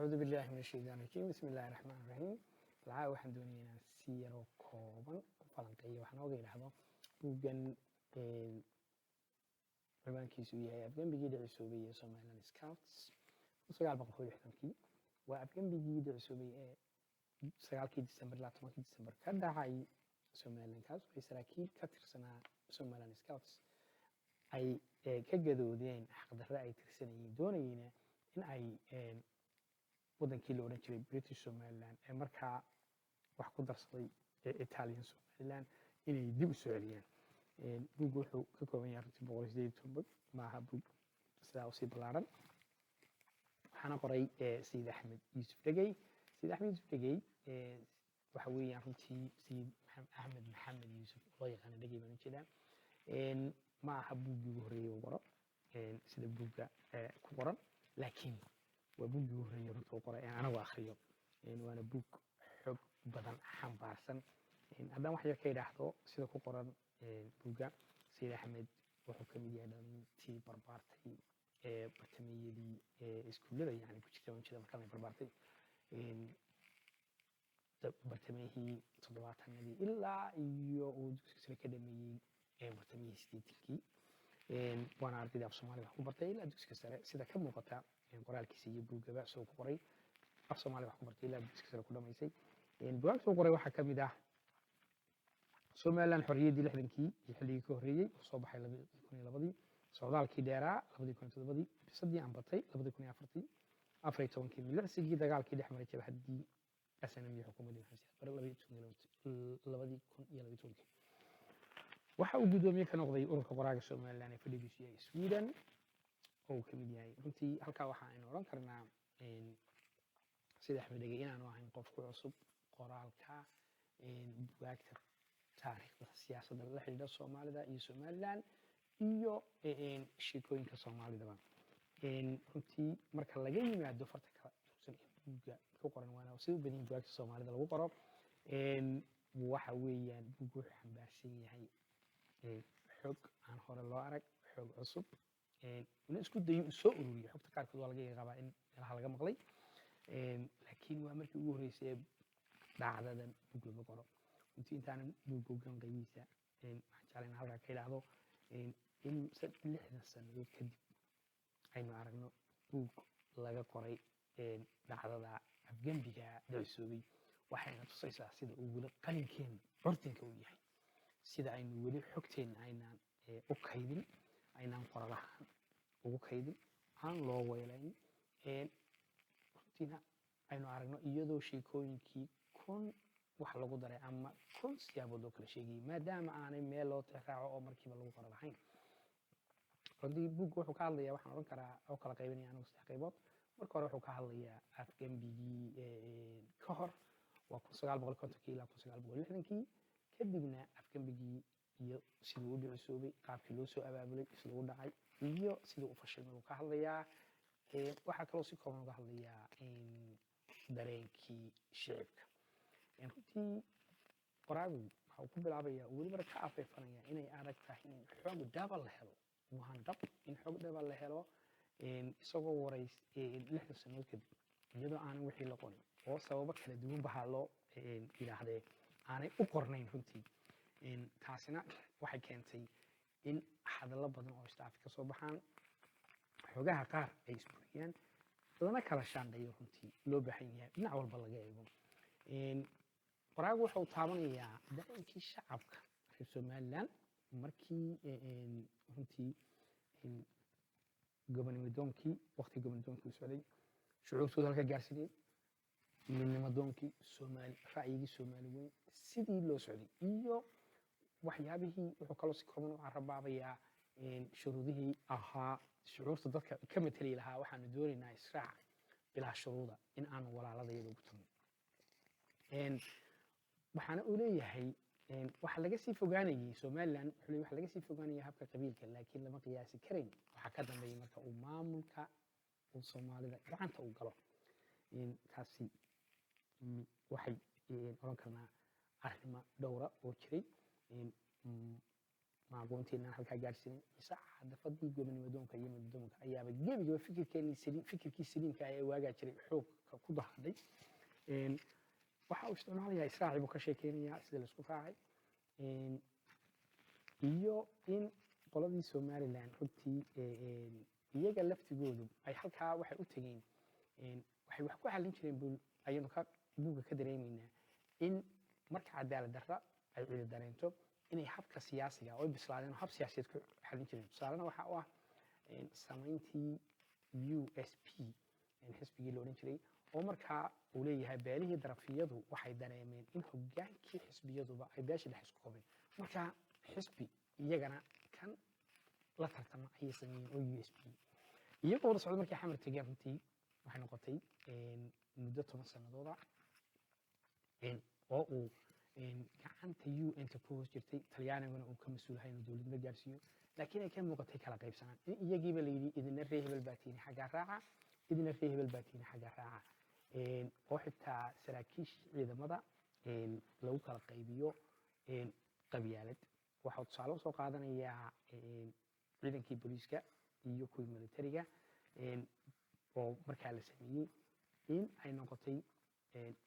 Acuudu billahi min ashaytaan rajiim. Bismi illahi raxmaan raxiim. Lacaa waxaan doonaya inaan si yaroo kooban u falanqeeyo, waxaan ooga idhaahdo buuggan ciwaankiisu uu yahay Afgembigii Dhicisoobay ee Somaliland Scouts 1961-kii. Waa afgembigii dhicisoobay ee 9-kii December ilaa 10-kii December ka dhacay Somaliland, kaas oo ay saraakiil ka tirsanaa Somaliland Scouts ay ka gadoodeen xaqdarre ay tirsanayeen, doonayeyna in ay wadankii la odhan jiray British Somaliland ee markaa wax ku darsaday Italian Somaliland inay dib u soo celiyaan. Buuggu wuxuu ka kooban yahay runtii 118 bog. Maaha buug sidaa usii ballaaran. Waxaana qoray Sayid Axmed Yuusuf Dhegey. Sayid Axmed Yuusuf Dhegey waxa weeyaan runtii Sayid Axmed Maxamed Yuusuf, loo yaqaano Dhegey baan ujeedaa. Ma aha buuggii ugu horreeyey uu qoro sida buugga ku qoran, laakiin waa buuggii ugu horreeyey runta uu qoray ee anagu akhriyo, waana buug xog badan xambaarsan. Haddaan wax yar ka idhaahdo sida ku qoran buugga, Sayid Axmed wuxuu ka mid yahay dhalintii barbaartay bartameyadii iskuullada, yani ku jirta ujeeda markaan ay barbaartay bartameyihii 70-adii ilaa iyo uu dugsiga sare ka dhameeyey bartamihii 80-kii. Waana ardayda af Soomaaliga wax ku bartay ilaa dugsiga sare, sida ka muuqata qoraalkiisa iyo buuggaba isagoo ku qoray af Soomaaliga wax ku bartay ilaa dugsiga sare ku dhamaysay. Bugaagta uu qoray waxaa ka mid ah Somaliland Xorriyaddii 60-kii iyo xilligii ka horreeyey oo soo baxay 2002-dii, Socdaalkii Dheeraa 2007-dii, Bisadii Ambatay 2004-tii, 14-kii Milicsigii Dagaalkii Dhex Maray Jabhaddii SNM iyo Xukuumaddii Maxamed Siyaad Barre 2012-kii. Waxa uu guddoomiye ka noqday Ururka Qoraaga Somaliland ee fadhigiisu yahay Sweden oo uu ka mid yahay. Runtii halkaa waxa aynu odhan karnaa sida Axmed Dhegey inaanu ahayn qof ku cusub qoraalka bugaagta taariikhda siyaasadda la xidhiidha Soomaalida iyo Somaliland iyo sheekooyinka Soomaalidaba. Runtii marka laga yimaado farta kala durugsan ee buugga ku qoran, waana sida u badan bugaagta Soomaalida lagu qoro, waxa weeyaan buuggu wuxuu xambaarsan yahay xog aan hore loo arag, xog cusub, una isku dayo uu soo ururiyo xogta qaarkood. Waa laga qabaa in meelaha laga maqlay, laakiin waa markii ugu horreysay ee dhacdadan buug laga qoro. Runtii intaanan buugga ugan qaybihiisa, waxaan jeclay in halkaa ka idhaahdo in 60 sannadood kadib aynu aragno buug laga qoray dhacdada afgembiga dhicisoobay, waxayna tusaysaa sida uu weli qalinkeen curtinka u yahay, sida aynu weli xogteenna aynaan u kaydin, aynaan qoralahaan ugu kaydin, aan loo weelayn. Runtiina aynu aragno iyadoo sheekooyinkii kun wax lagu daray ama kun siyaabood loo kala sheegayay, maadaama aanay meel loo tixraaco oo markiiba lagu qoro lahayn. Runtii buugga wuxuu ka hadlayaa, waxaan odhan karaa oo kala qaybinaya anigu saddex qaybood. Marka hore wuxuu ka hadlayaa afgembigii ka hor, waa 1950-kii ilaa 1960-kii. Kadibna afgembigii iyo siduu u dhicisoobay, qaabkii loo soo abaabulay, siduu u dhacay iyo siduu u fashilmay uu ka hadlayaa. Waxaa kaloo si kooban uga hadlayaa dareenkii shicibka. Runtii qoraagu waxa uu ku bilaabayaa, welibana ka afeefanaya, inay adag tahay in xog dhaba la helo, waan dhab in xog dhaba la helo, isagoo waray 60 sannadood kadib, iyadoo aanan wixii la qorin oo sababo kala duwan baha loo yidhaahdee aanay u qornayn. Runtii taasina waxay keentay in hadallo badan oo isdhaafi ka soo baxaan, xogaha qaar ay isburiyaan, lana kala shaandhayo. Runtii loo baahan yahay dhinac walba laga eego. Qoraagu wuxuu taabanayaa dareenkii shacabka reer Somaliland markii runtii gobonimo-doonkii, waqtigii gobonimo-doonkii u socday, shucuurtooda halka gaarsiiyey, midnimo-doonkii Soomaali, ra'yigii Soomaali weyn sidii loo socday iyo waxyaabihii. Wuxuu kaloo si kooban u carabaabayaa shuruudihii ahaa shucuurta dadka ka mateli lahaa: waxaanu doonaynaa israac bilaa shuruuda, in aanu walaaladayada ugu tagno. Waxaana uu leeyahay waxaa laga sii fogaanayay Somaliland, wuxuu leeyahay waxaa laga sii fogaanayay habka qabiilka, laakiin lama qiyaasi karayn waxaa ka dambeeyay marka uu maamulka uu Soomaalida gacanta u galo. Taasi waxay odhan karnaa arrimo dhowra oo jiray. Ma aqoonteennaan halkaa gaarsiinin, mise cadafadii gobonimadoonka iyo middoonka ayaaba gebigaba fikirkeennii saliim, fikirkii saliimka ah ee waagaa jiray xoogka ku dahadhay? Waxa uu isticmaalayaa israaci buu ka sheekeynayaa, sida laisku raacay iyo in qoladii Somaliland runtii iyaga laftigoodu ay halkaa waxay u tegeen, waxay wax ku xallin jireen buu ayaynu ka buugga ka dareemaynaa, in marka cadaalad darra ay cidi dareento inay habka siyaasiga oo ay bislaadeen oo hab siyaasiyeed ku xallin jireen. Tusaalena waxa u ah samayntii USP, xisbigii la odhan jiray, oo markaa uu leeyahay beelihii darafiyadu waxay dareemeen in hogaankii xisbiyaduba ay beesha dhex isku qabeen. Marka xisbi iyagana kan la tartama ayay sameeyeen oo USP iyagoo wada socda. Markay Xamar tegeen, runtii waxay noqotay muddo 10 sanadooda oo uu gacanta UN-ta ku hoos jirtay, Talyaaniguna uu ka mas-uulahay inuu dowladnimo gaarsiiyo, laakiin ay ka muuqatay kala qaybsanaan, in iyagiiba la yidhi idina ree hebel baa tiini xaggaa raaca, idina ree hebel baa tiini xaggaa raaca, oo xitaa saraakiisha ciidamada lagu kala qaybiyo qabyaalad. Waxaa tusaale usoo qaadanayaa ciidankii booliiska iyo kuwii militariga oo markaa la sameeyey, in ay noqotay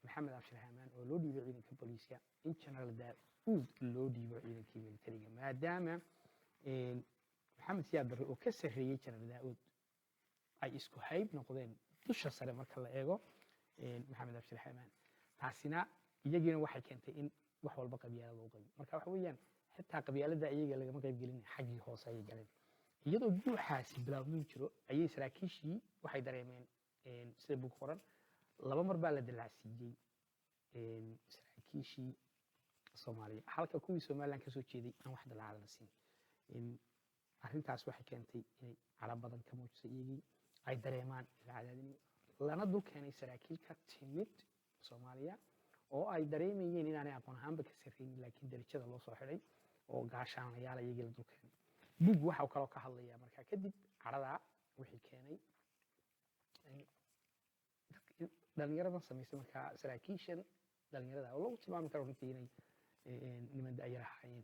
Maxamed Abshir Hamaan oo loo dhiibay ciidanka booliiska in General Daauud loo dhiibo ciidankii militariga, maadaama Maxamed Siyaad Barre oo ka sarreeyey General Daauud ay isku hayb noqdeen dusha sare marka la eego Maxamed Abshir Hamaan. Taasina iyagiina waxay keentay in wax walba qabyaalad loo qaybiyo. Marka waxa weeyaan xitaa qabyaaladda iyaga lagama qayb gelin, xaggii hoose ayay galeen. Iyadoo guuxaasi bilaabmin jiro ayay saraakiishii waxay dareemeen, sida bug qoran, laba mar baa la dallacsiiyey saraakiishii Soomaaliya, halka kuwii Somaliland kasoo jeeday aan wax dalaca la siin. Arrintaas waxay keentay inay cara badan ka muujisay iyagii, ay dareemaan in la cadaadinayo, lana dul keenay saraakiil ka timid Soomaaliya oo ay dareemayeen inaanay aqoon ahaanba ka sarreynin, laakiin darajada loo soo xidhay oo gaashaanlayaal iyagii la dul keenay. Bug waxa uu kaloo ka hadlayaa markaa kadib caradaa wixii keenay in dhalinyaradan samaysay, markaa saraakiishan dhalinyarada oo lagu tilmaami karo runtii inay niman da'yar ahaayeen,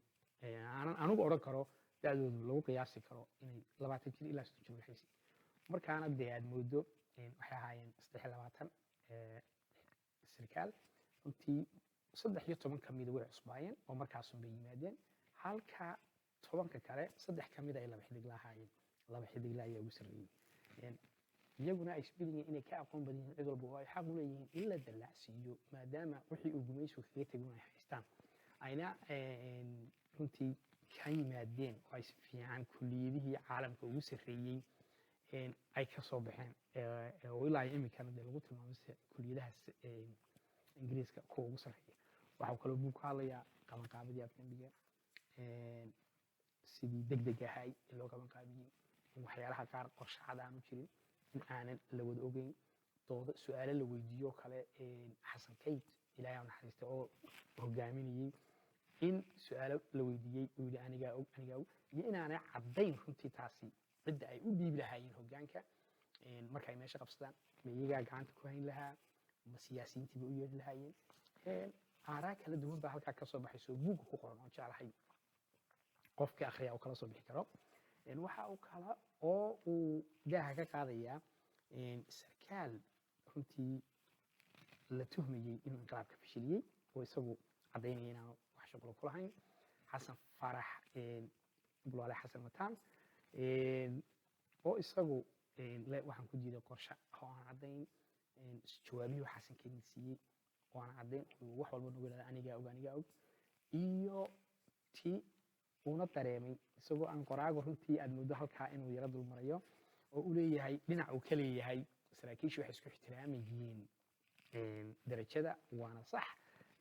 aanan anigu odhan karo da'doodu lagu qiyaasi karo inay 20 jir ilaa 30 jir udhexaysay. Markaana dee aad moodo waxay ahaayeen 23 sarkaal. Runtii 13 ka mida way cusbaayeen oo markaasun bay yimaadeen, halka 10-ka kale saddex ka mida ay laba xidigla ahaayeen. Laba xidigla ayaa ugu sarreeyey. Iyaguna ay isbidayeen inay ka aqoon badan yihiin cid walba oo ay xaq u leeyihiin in la dallacsiiyo, maadaama wixii uu gumaysigu kaga tegay ay haystaan, ayna runtii ka yimaadeen oo ay si fiican kulliyadihii caalamka ugu sarreeyey ay ka soo baxeen, oo ilaa iyo iminkana dee lagu tilmaamay kulliyadahaas Ingiriiska kuwa ugu sarreeya. Waxa uu kaloo buug ka hadlayaa qabanqaabadii afgembiga, sidii degdeg ahay ee loo qabanqaabiyey, in waxyaalaha qaar qorshe cad aanu jirin, in aanan la wada ogeyn, doodo su-aalo la weydiiyo kale Xasan Kayd, Ilaahay ha u naxariistay, oo hogaaminayey, in su-aalo la weydiiyey uu yidhi anigaa og, anigaa og, iyo inaanay caddayn runtii taasi cidda ay u dhiibi lahaayeen hoggaanka marka ay meesha qabsadaan. Ma iyagaa gacanta ku hayn lahaa, ma siyaasiyiintii bay u yeedhi lahaayeen? Aaraa kala duwan baa halkaa kasoo baxayso buugga ku qoran oo jeclahay qofka akhriya uu kala soo bixi karo. Waxa uu kala oo uu daaha ka qaadayaa sarkaal runtii la tuhmayey inuu inqilaabka fashiliyey oo isagu caddaynaya inaanu wax shuqlo ku lahayn, Xasan Faarax Bulaale, Xasan Mataan, oo isagu waxaan ku diiday qorshe oo aan caddayn, jawaabihii Xasan Keedin siiyey oo aan caddayn, wax walba nagu yidhahda anigaa og, anigaa og, iyo tii uuna dareemay isagoo aan qoraagu runtii aad mooddo halkaa inuu yaro dulmarayo oo u leeyahay dhinac uu ka leeyahay saraakiishu waxay isku ixtiraamayeen darajada, waana sax,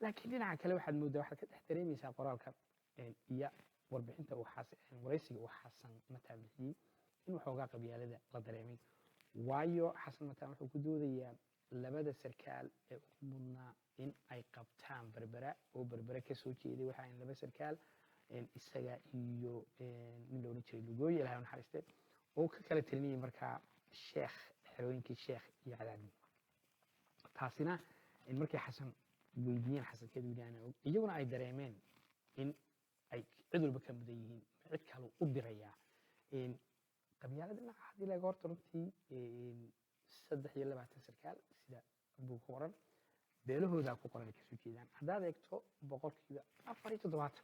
laakiin dhinaca kale waxaad mooddaa, waxaad ka dhex dareemaysaa qoraalka iyo warbixinta uu waraysiga uu Xasan Mataan bixiyey in waxoogaa qabyaalada la dareemay. Waayo, Xasan Mataan wuxuu ku doodayaa labada sarkaal ee ugu mudnaa in ay qabtaan Berbera oo Berbere kasoo jeeday waxa ahayn laba sarkaal, isaga iyo nin la odhan jiray Lugooye, Ilahay u naxariiste, oo ka kala talinayay markaa Sheekh, xerooyinkii Sheekh iyo Cadaadmi. Taasina markay Xasan weydiiyeen, Xasankeedu yidhi anaa og, iyaguna ay dareemeen in ay Cid walba ka mudan yihiin, ma cid kale u dirayaa? Qabyaalada dhinaca haddii laga horta, runtii 23 sarkaal sida buu ku qoran, beelahoodaa ku qoran ay kasoo jeedaan. Haddaad eegto, 74%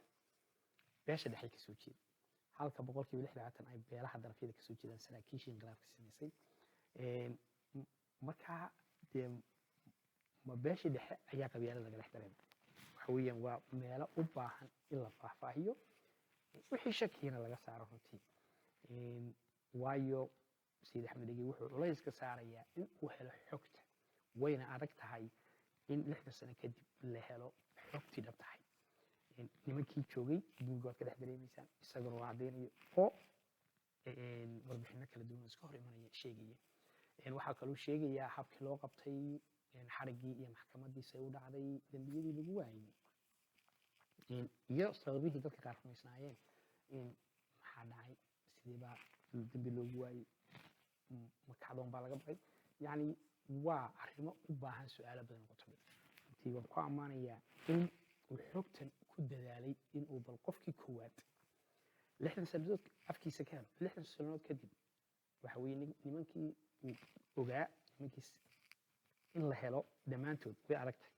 beesha dhexay kasoo jeeda, halka 26% ay beelaha darafyada kasoo jeedaan, saraakiishii inqilaabka samaysay. Markaa dee ma beeshii dhexe ayaa qabyaalada laga dhex dareemay? Waxa weeyaan waa meelo u baahan in la faahfaahiyo, wixii shakiyana laga saaro runtii. Waayo Sayid Axmed Dhegey wuxuu culays ka saarayaa in uu helo xogta, wayna adag tahay in 60 sano kadib la helo xogtii dhab tahay. Nimankii joogay buugga waad ka dhex dareemaysaan, isaguna waa caddaynayo oo warbixino kala duwan oo iska hor imanaya sheegaya. Waxaa kaloo sheegayaa habkii loo qabtay, xariggii iyo maxkamaddii say u dhacday, dembiyadii lagu waayey iyo sababihii dadka qaar rumaysnaayeen. Maxaa dhacay? Sidee baa dembi loogu waayey? Ma kacdoon baa laga baqay? Yacni waa arrimo u baahan su-aalo badan qoto dheer. Runtii waan ku ammaanayaa in uu xogtan ku dadaalay, in uu bal qofkii koowaad 60 sanadood afkiisa ka helo. 60 sanadood kadib waxa weeye nimankii uu ogaa, nimankii in la helo dhammaantood way adagtahay.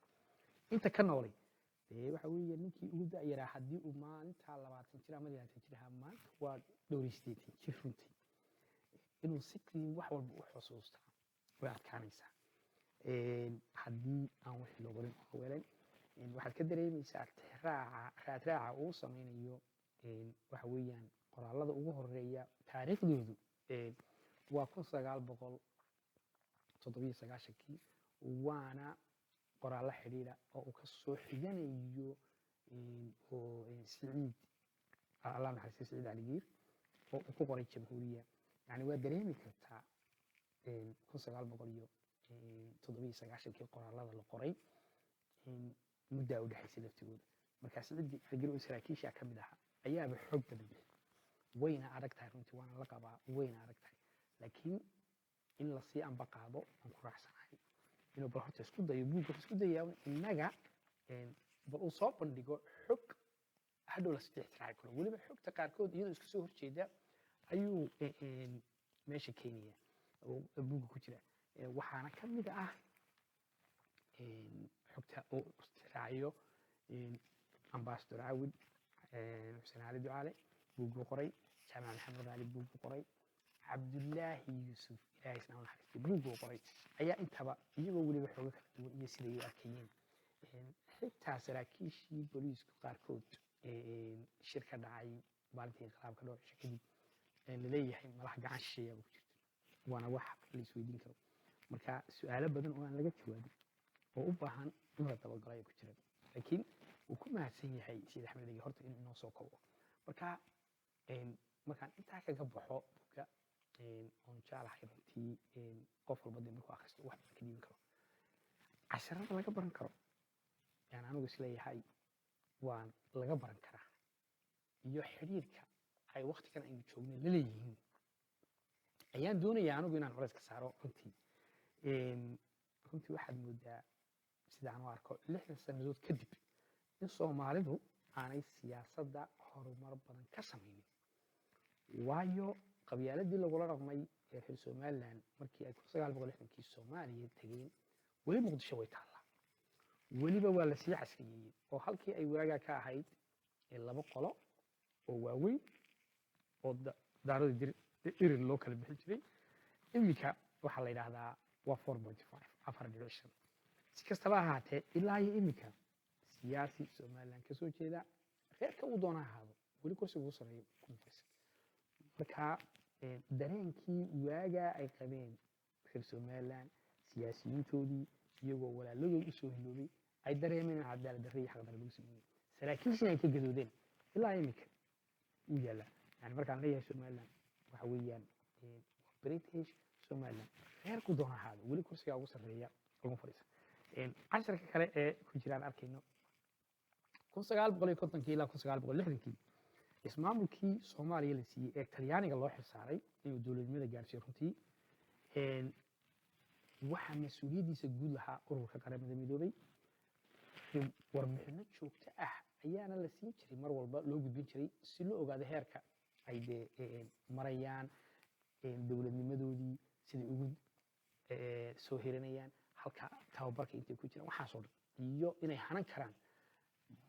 Inta ka noolay dee waxa weeye ninkii ugu da'yaraa haddii uu maalintaa 20 jir ama 20 jir ahaa, maanta waa dhowr iyo siddeetan jir. Runtii inuu si clean wax walba u xusuustaa way adkaanaysaa haddii aan wixii loo qorin oo weelayn. Waxaad ka dareemaysaa tixraaca, raadraaca uu sameynayo. Waxa weeyaan qoraallada ugu horeeya taariikhdoodu waa 1997-kii, waana qoraallo xidhiidha oo uu ka soo xiganayo oo Siciid, Allah naxariistay, Siciid Cali Giir, oo uu ku qoray Jamhuuriya. Yani waa dareemi kartaa 1997-kii qoraallada la qoray, muddaa u dhexaysay laftigooda. Marka Siciid Cali Giir oo saraakiisha ka mid ahaa ayaaba xoog badan bixi. Wayna adag tahay runtii, waana la qabaa, wayna adag tahay, laakiin in lasii amba qaado aan ku raacsanahay, inuu bal horta isku dayo buugga, isku dayaa innaga bal uu soo bandhigo xog hadhow la ixtiraaci karo. Weliba xogta qaarkood iyadoo iska soo horjeeda ayuu meesha keenaya oo buugga ku jira. Waxaana ka mid ah xogta uu istiraaciyo Ambassador Cawid Xuseen Cali Ducaale buugguu qoray, Jaamac Maxamed Qaali buugguu qoray, Cabdullaahi Yuusuf, Ilaahay isna u naxariistay, buugguu qoray, ayaa intaba iyagoo weliba xoogo kala duwan iyo siday u arkayeen. Xitaa saraakiishii booliisku qaarkood shir ka dhacay maalintii inqilaabka dhowr cisho kadib laleeyahay malaha gacan shisheeyaaba ku jirta, waana wax la isweydiin karo. Marka su-aalo badan oo aan laga jawaabin oo u baahan in la dabagalo ayaa ku jira, laakiin wuu ku mahadsan yahay Sayid Axmed Dhegi horta inuu inoo soo kobo. Marka markaan intaa kaga baxo buugga, oon jeclahay runtii qof walba dee markuu akhristo wax badan ka dhiiban karo, casharada laga baran karo, yani anigu isleeyahay waan laga baran karaa, iyo xiriirka ay waktigan aynu joognay la leeyihiin, ayaan doonayaa anigu inaan culays ka saaro. Runtii waxaad moodaa, sida aan u arko, 60 sannadood kadib in Soomaalidu aanay siyaasadda horumar badan ka samaynin, waayo qabyaaladii lagula dhaqmay ee reer Somaliland markii ay 1960-kii Soomaaliya tegeen weli Muqdisho way taallaa. Weliba waa lasii casriyeeyey oo halkii ay waagaa ka ahayd laba qolo oo waaweyn oo daarada irir loo kala bixin jiray, iminka waxaa la yidhaahdaa waa 4.5, 4.5. Si kastaba ahaatee, ilaa iyo iminka siyaasi Somaliland ka soo jeeda, reerka uu doona ahaado, weli kursiga ugu sarreeya kuma fadhiisan. Marka dareenkii waagaa ay qabeen reer Somaliland siyaasiyiintoodii, iyagoo walaaladood usoo hiloobay, ay dareemeen in cadaalad darre iyo xaqdarre lagu sameeyey, saraakiishina ay ka gadoodeen, ilaa iminka uu yaallaa. Yani markaan leeyahay Somaliland, waxa weeyaan waa British Somaliland, reerku doona ahaado, weli kursiga ugu sarreeya lagu fadhiisan. Casharka kale ee ku jiraan arkayno, 1950-kii ilaa 1960-kii ismaamulkii Soomaaliya la siiyey ee Talyaaniga loo xilsaaray inuu dowladnimada gaarsiiyo, runtii waxaa mas-uuliyaddiisa guud lahaa Ururka Qaramada Midoobay. Warbixino joogto ah. Ayaana la siin jiray, mar walba loo gudbin jiray si loo ogaado heerka ay dee marayaan dowladnimadoodii, siday ugu soo hiranayaan halka tababarka intay ku jiraan, waxaasoo dhan, iyo inay hanan karaan.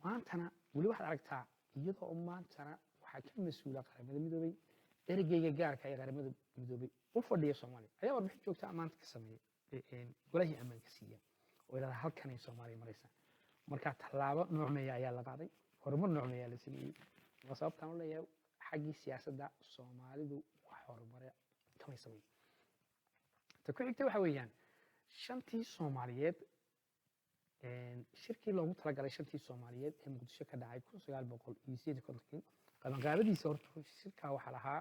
Maantana weli waxaad aragtaa iyadoo maantana waxaa ka mas-uula Qaramada Midoobay, ergeyga gaarka ee Qaramada Midoobay u fadhiya Soomaaliya ayaa warbixin joogta maanta ka sameeya golahii ammaanka siiya oo idhahda halkanay Soomaaliya maraysaa. Marka tallaabo noocmeeya ayaa la qaaday, horumar noocmeeyaa la sameeyey? Waa sababtaan u leeyahay xaggii siyaasadda Soomaalidu wax horumare kamay samayn. Ta ku xigta waxa weeyaan shantii Soomaaliyeed, shirkii loogu talagalay shantii Soomaaliyeed ee Muqdisho ka dhacay 1958-kii. Qabanqaabadiisa horta shirkaa waxaa lahaa,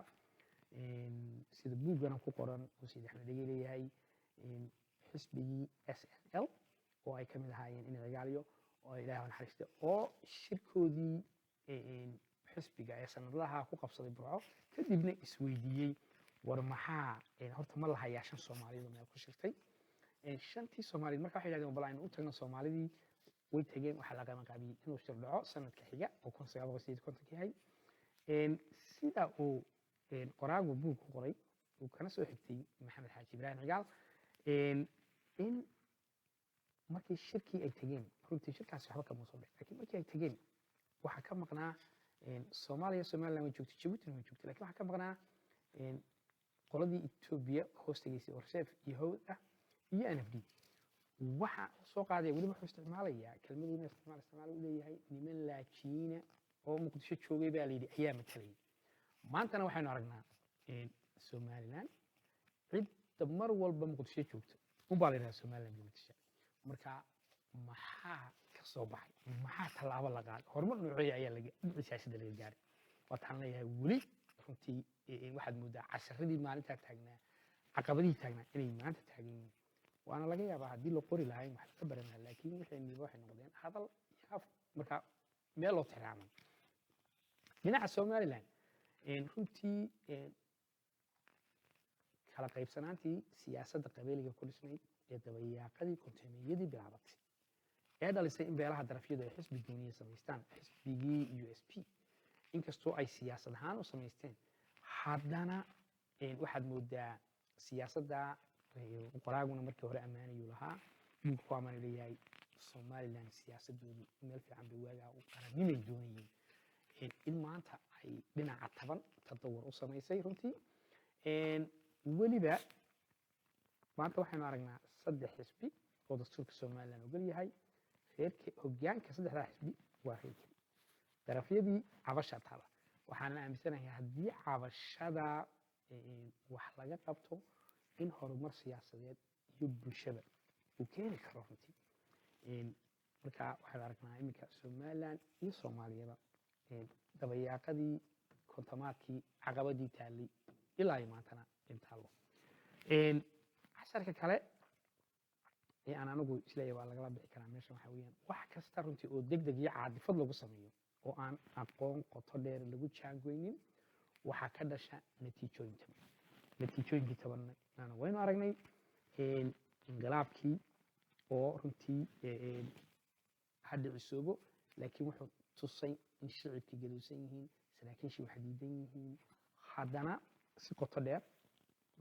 sida buuggana ku qoran uu Sayid Axmed Dhegey leeyahay, xisbigii SNL oo ay ka mid ahaayeen in Cigaaliyo oo Ilaah naxariista, oo shirkoodii xisbiga ee sanadlaha ku qabsaday Burco, kadibna isweydiiyey: war maxaa horta ma la hayaa shan Soomaaliyeed oo meel ku shirtay? Shantii Soomaaliyeed marka waxay yidhahdeen bal aynu u tagno Soomaalidii. Way tageen. Waxaa la qabanqaabiyey inuu shir dhaco sanadka xiga oo 1958 yahay. Sida uu qoraagu buug ku qoray, uu kana soo xigtay Maxamed Xaaji Ibraahim Cigaal, in markii shirkii ay tegeen, runtii shirkaasi waxba kama soo bixin, lakiin markii ay tegeen waxaa ka maqnaa Soomaaliya. Somaliland way joogtay, Jabuutina way joogtay, lakin waxaa ka maqnaa qoladii Etoobiya hoos tegaysay oo Reseef iyo Hawd ah iyo NFD. Waxa uu soo qaadaya, weliba wuxuu isticmaalayaa kelmadiina isticmaal u leeyahay, niman laajiina oo Muqdisho joogay baa la yidhi ayaa matalayay. Maantana waxaynu aragnaa Somaliland cidda mar walba Muqdisho joogta unbaa la yidhahdaa Somaliland bay matasha. Marka maxaa ka soo baxay? Maxaa tallaabo la qaaday? Horumar nooceeya ayaa laga dhinacii siyaasadda laga gaaray? Waataan leeyahay weli runtii waxaad moodaa casharadii maalintaa taagnaa, caqabadihii taagnaa inay maanta taagan yihiin. Waana laga yaabaa haddii la qori lahayn wax laga baran lahaa, laakiin wixii waxay noqdeen hadal iyo af, marka meel loo tixraamay. Dhinaca Somaliland, runtii kala qaybsanaantii siyaasadda qabeeliga ku dhisnayd ee dabayaaqadii kontomiyadii bilaabatay ee dhalisay in beelaha darafyadu ay xisbi gooniya samaystaan, xisbigii USP, inkastoo ay siyaasad ahaan u samaysteen, haddana waxaad moodaa siyaasadda qoraaguna markii hore ammaanayuu lahaa, buugga ku ammaanayu leeyahay, Somaliland siyaasadoodu meel fiican bay waagaa u qarannimay doonayeen, in maanta ay dhinaca taban tadawur u samaysay. Runtii weliba maanta waxaynu aragnaa saddex xisbi oo dastuurka Somaliland ogol yahay. Reerka hoggaanka saddexdaa xisbi waa reerkeli. Darafyadii cabasha taala. Waxaanan aaminsanahay haddii cabashada wax laga qabto in horumar siyaasadeed iyo bulshada uu keeni karo runtii. Marka waxaynu aragnaa iminka Somaliland iyo Soomaaliyaba dabayaaqadii kontomaadkii caqabadii taallay ilaa iyo maantana intaallo. Casharka kale ee aan anigu isleeyahay waa lagala bixi karaa meesha waxaa weeyaan wax kasta runtii oo deg deg iyo caadifad lagu sameeyo oo aan aqoon qoto dheer lagu jaangoynin, waxaa ka dhasha natiijooyin taban. Natiijooyinkii tabanna waynu aragnay: inqilaabkii oo runtii ha dhicisoobo, laakiin wuxuu tusay in shicibkii gaduusan yihiin, saraakiishii wax diidan yihiin. Haddana si qoto dheer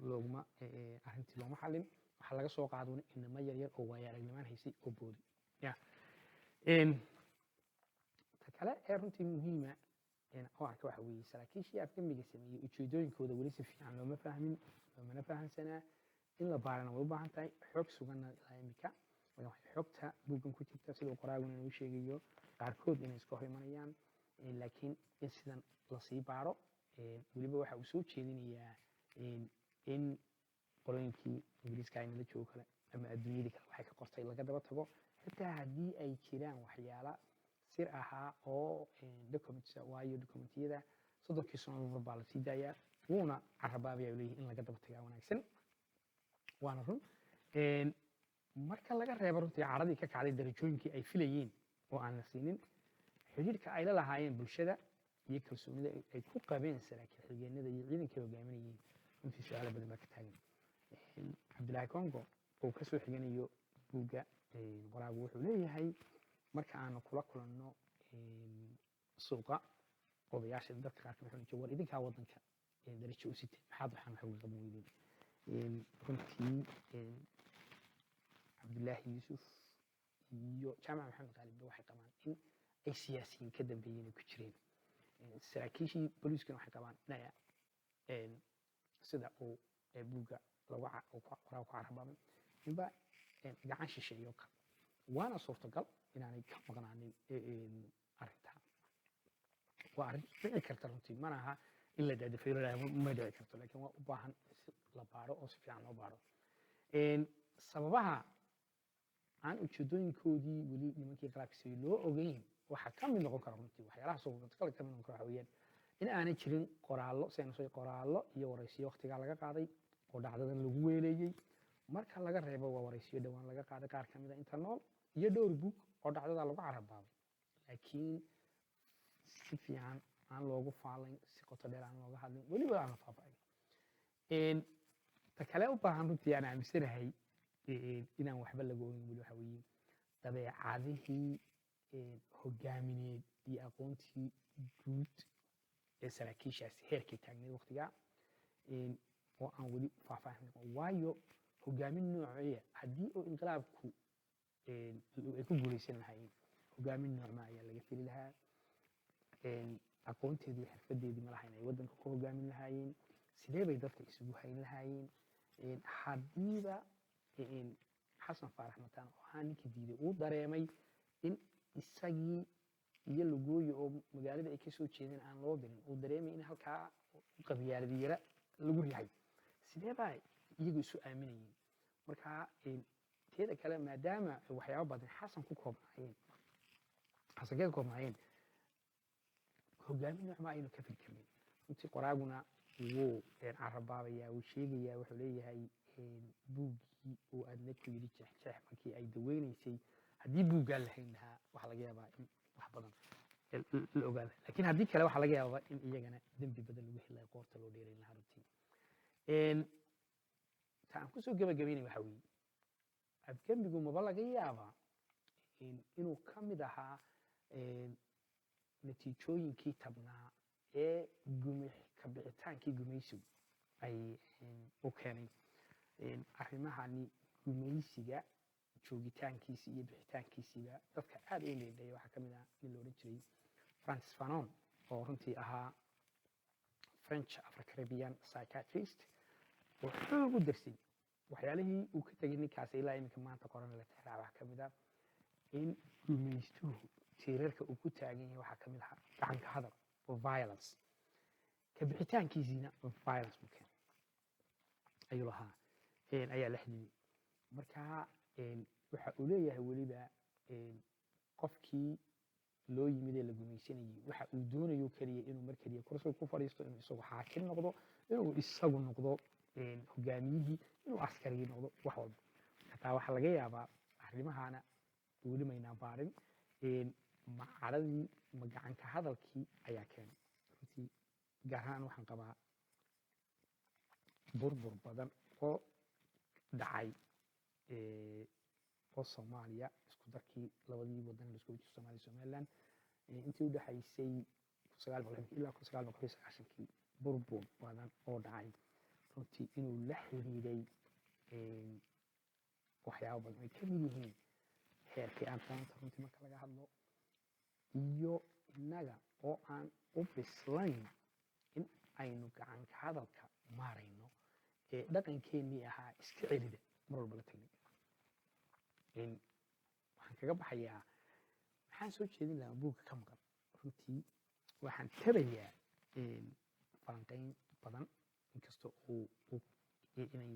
looguma arrintii looma xallin. Waxaa laga soo qaaduun inamo yaryar oo waaya aragnimaan haysay oo boodi ya. Ta kale ee runtii muhiima oo arka waxa weeye saraakiishii afgembiga sameeyey ujeedooyinkooda weli si fiican looma fahmin, loomana fahamsanaa. In la baarana way u baahan tahay, xog suganna ilaa imika. Waxay xogta buuggan ku jirta, siduu qoraaguna inuu sheegayo, qaarkood inay iska hor imanayaan, laakiin in sidan lasii baaro. Weliba waxa uu soo jeedinayaa in qolooyinkii Ingiriiska aynala joogo kale ama adduunyadii kale waxay ka qortay laga daba tago, xitaa haddii ay jiraan waxyaala sir ahaa oo documents, waayo documentiyada 30-kii sano mar baa la sii daayaa. Wuuna carabaabaya, uu leeyahay in laga daba tagaa wanaagsan, waana run. Marka laga reebo runtii caradii ka kacday darajooyinkii ay filayeen oo aan la siinin, xidhiidhka ay la lahaayeen bulshada iyo kalsoonida ay ku qabeen saraakiil xigeenada iyo ciidankay hogaaminayeen, runtii su-aalo badan baa ka taagan. Cabdillaahi Congo oo kasoo xiganayo buugga qoraagu wuxuu leeyahay marka aanu kula kulanno Suuqa odayaasha dadka qaar kamid waxay war idinkaa waddanka darajo u sitay, maxaad waxaan wax uga qaban weydeen? Runtii Cabdullaahi Yuusuf iyo Jaamac Maxamed Qaalibba waxay qabaan in ay siyaasiyiin ka dambeeyeen ay ku jireen. Saraakiishii booliiskuna waxay qabaan inay sida uu buugga lagu qoraa ku carabaabay inba gacan shisheeyo kale, waana suurtagal inaanay ka maqnaanin arrintaa. Waa arrin dhici karta runtii, mana aha in la daadafeyo ma dhici karto, laakiin waa u baahan si la baaro oo si fiican loo baaro. Sababaha aan ujeedooyinkoodii weli nimankii inqilaabka sameeyey loo ogeyn waxaa ka mid noqon kara, runtii waxyaalaha suurtagal ka mid noqon kara, waxa weeyaan in aanay jirin qoraallo, si aynu soo qoraallo iyo waraysiyo waqtigaa laga qaaday oo dhacdadan lagu weeleeyey, marka laga reebo waa waraysiyo dhowaan laga qaaday qaar ka mid a inta nool iyo dhowr buug oo dhacdada lagu carabaabay, laakiin si fiican aan loogu faalayn, si qoto dheer aan looga hadlin, weliba aan la faahfaahin. Ta kale u baahan runtii aan aaminsanahay inaan waxba laga ogeyn weli waxa weeye dabeecadihii hogaamineed iyo aqoontii guud ee saraakiishaasi heerkay taagneed waqtigaa oo aan weli faahfaahin, waayo hogaamin nooceeya haddii uu inqilaabku ay ku guuleysan lahaayeen, hogaamin noocma ayaa laga fili lahaa? Aqoonteedii iyo xirfadeedii ma lahayn ay waddanka ku hogaamin lahaayeen? Sidee bay dadka isugu hayn lahaayeen? Haddiiba Xasan Faarax Mataan oo ahaa ninkii diiday uu dareemay in isagii iyo Lugooyo oo magaalada ay kasoo jeedeen aan loo dirin, uu dareemay in halkaa qabyaalad yara lagu riixay, sidee baa iyagu isu aaminayeen? Marka teeda kale, maadaama waxyaabo badan Xasan ku koobnaayeen, Xasan ka koobnaayeen, hogaamin nooc ma aynu ka fikirnin? Runtii qoraaguna wuu carabaabayaa, wuu sheegayaa, wuxuu leeyahay buuggii uu Adna ku yidhi jeexjeex markii ay daweynaysay, haddii buuggaa la hayn lahaa waxaa laga yaabaa in wax badan la ogaan lahaa, laakiin haddii kale waxaa laga yaabaa in iyagana dembi badan lagu heli lahaa, qoorta loo dheerayn lahaa. Runtii ta aan kusoo gebagabeynay waxa weeye, afgembigu maba laga yaabaa inuu ka mid ahaa natiijooyinkii tabnaa ee ka bixitaankii gumaysigu ay u keenay? Arrimahani gumaysiga joogitaankiisii iyo bixitaankiisiiba dadka aad u indheindheeya waxaa ka mid ah nin la odhan jiray Frantz Fanon oo runtii ahaa French Afro-Caribbean psychiatrist oo xoog u darsay. Waxyaalihii uu ka tegay ninkaasi ilaa iminka maanta qoran la tixraac waxaa ka mid ah in gumaystuhu tiirarka uu ku taagan yahay waxaa ka mid ahaa gacanka hadal oo violence, ka bixitaankiisiina violence buu keenay ayuu lahaa, ayaa la xidhiidhay. Marka waxa uu leeyahay weliba qofkii loo yimid ee la gumaysanayay waxa uu doonayo keliya inuu mar keliya kursiga ku fadhiisto, inuu isagu xaakim noqdo, inuu isagu noqdo hogaamiyihii, inuu askarigii noqdo, wax walba. Hataa waxaa laga yaabaa arrimahana weli maynaan baarin, ma cadhadii ma gacanka hadalkii ayaa keenay? Runtii gaar ahaan waxaan qabaa burbur badan oo dhacay oo Soomaaliya isku darkii labadii wadan la isku jiro, Soomaaliya, Somaliland, intii u dhexaysay 1960 ilaa 1990-kii, burbur badan oo dhacay runtii inuu la xiriiray waxyaabo badan ay ka mid yihiin heerkii aqoonta runtii marka laga hadlo iyo innaga oo aan u bislayn in aynu gacanka hadalka maarayno ee dhaqankeennii ahaa iska celida mar walba la tagnay. Waxaan kaga baxayaa, maxaan soo jeedin lahaa buugga ka maqan? Runtii waxaan tabayaa falanqayn badan, inkasta uu inay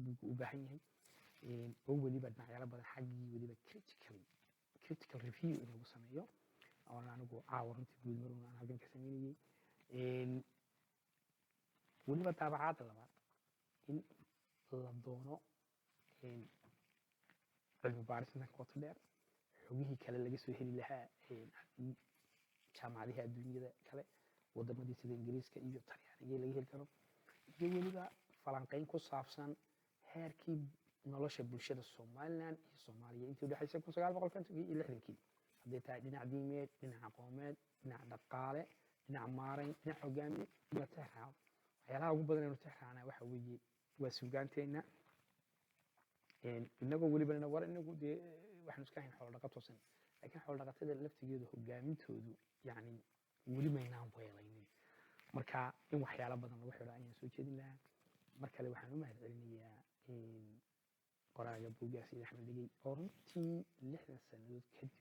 buugga u baahan yahay oo weliba dhinacyaalo badan xaggii weliba critical review in lagu sameeyo, oon anigu caawa runtii guud marun aan halkan ka sameynayay. Weliba daabacaadda labaad in la doono cilmi baaris intan ka qoto dheer, xogihii kale laga soo heli lahaa haddii jaamacadihii adduunyada kale, wadamadii sida Ingiriiska iyo Talyaaniga laga heli karo, iyo weliba falanqayn ku saabsan heerkii nolosha bulshada Somaliland iyo Soomaaliya intii udhexaysay 1950-kii iyo 60-kii. Hadday tahay dhinac diimeed, dhinac aqoomeed, dhinac dhaqaale, dhinac maarayn, dhinac hogaamiye, in la tixraaco. Waxyaalaha ugu badan aynu tixraacnaa waxa weeye waa suugaanteenna. Inagoo welibana war inagu dee waxaanu iska hayn xoolo dhaqatoosan, laakiin xoolo dhaqatada laftigeedu hogaamintoodu yacni weli maynaan weelaynin. Marka in waxyaalo badan lagu xidho ayaan soo jeedin lahaa. Mar kale waxaan u mahad celinayaa qoraaga buuggaa, Sayid Axmed Dhegey, oo runtii 60 sannadood kadib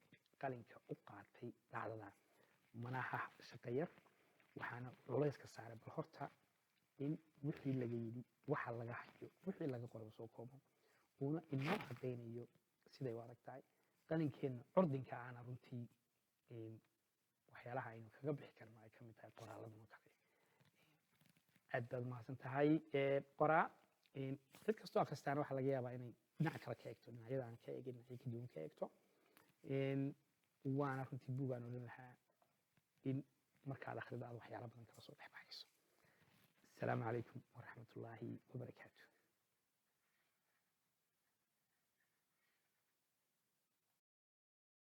qalinka u qaatay dhacdada. Manaha shaqo yar, waxaana culayska saaray bal horta in wixii laga yidhi, waxa laga hayo, wixii laga qoray soo koobo, uuna inoo caddaynayo siday u adag tahay qalinkeenna curdinka aana. Runtii waxyaalaha aynu kaga bixi karno ay ka mid tahay qoraalladan oo kale. Aad baad mahadsan tahay, qoraa. Cid kastoo akhristaana waxaa laga yaabaa inay dhinac kale ka eegto, dhinacyada aan ka eegin dhinacyo ka duwan ka eegto. Waana runtii buug aan odhan lahaa in markaad akhrido aad waxyaalo badan kala soo dhex baxayso. Asalaamu calaykum waraxmatullaahi wabarakaatu.